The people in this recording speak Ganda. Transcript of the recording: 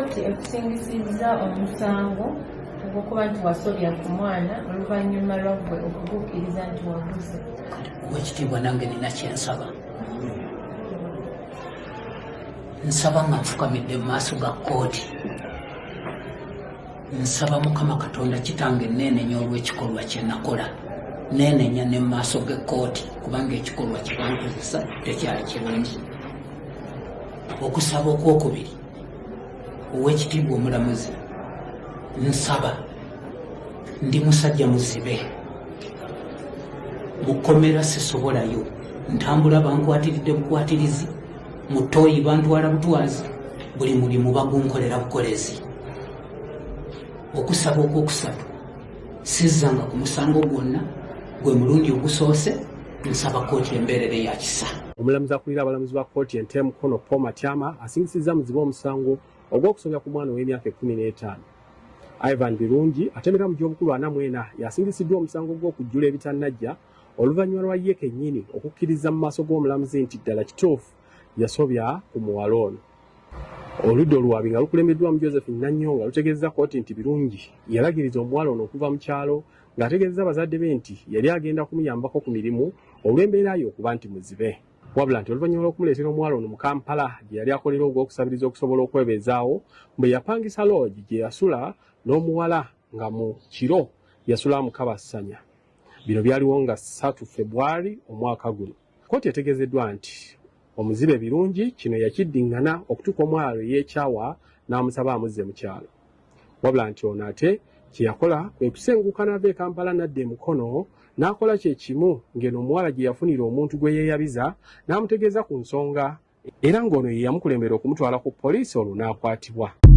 Kkooti ekusingisizza omusango ogw'okuba nti wasobya ku mwana oluvannyuma lwa ggwe okugukkiriza nti waguze. Owekitiibwa, nange nina kyensaba. Nsaba nga nfukamidde mu maaso ga kkooti, nsaba Mukama Katonda kitange, neenenya olw'ekikolwa kye nakola. Neenenya ne mu maaso g'ekkooti kubanga ekikolwa kye bankozesa tekyali kirungi. Okusaba okwokubiri, ow'ekitiibwa omulamuzi, nsaba, ndi musajja muzibe, mu kkomera sisobolayo ntambula, bankwatiridde bukwatirizi, mu ttooyi bantwala butwazi, buli mulimu bagunkolera bukolezi. Okusaba okwokusatu, sizzanga ku musango gwonna, gwe mulundi ogusoose, nsaba kkooti embeerere ya kisa. Omulamuzi akulira abalamuzi ba kkooti ento e Mukono, Paul Matyama, asingisizza Muzibe omusango ogw'okusobya ku mwana ow'emyaka 15. Ivan Birungi atemera mu gy'obukulu 44 yasingisiddwa omusango gw'okujjula ebitannajja oluvannyuma lwa ye kennyini okukkiriza mu maaso g'omulamuzi nti ddala kituufu yasobya ku muwala ono. Oludda oluwaabi nga lukulembeddwamu Josephine Nanyonga lutegeezezza kkooti nti Birungi yalagiriza omuwala ono okuva mu kyalo ng'ategeezezza bazadde be nti yali agenda kumuyambako ku mirimu olw'embeera ye okuba nti muzibe. Wabula nti oluvannyuma lw'okumuleetera omuwala ono mu Kampala gye yali akolera ogw'okusabiriza okusobola okwebeezaawo, bwe yapangisa loogi gye yasula n'omuwala nga mu kiro yasula amukabassanya. Bino byaliwo nga 3 Febwari omwaka guno. Kkooti etegeezeddwa nti omuzibe Birungi kino yakiddiŋŋana okutuuka omuwala lwe yeekyawa n'amusaba amuzze mu kyalo. Wabula nti ono ate kye yakola kwe kusenguka n'ava e Kampala n'adda e Mukono n'akola kye kimu, ng'eno omuwala gye yafunira omuntu gwe yeeyabiza n'amutegeeza ku nsonga, era ng'ono ye yamukulembera okumutwala ku poliisi olwo n'akwatibwa.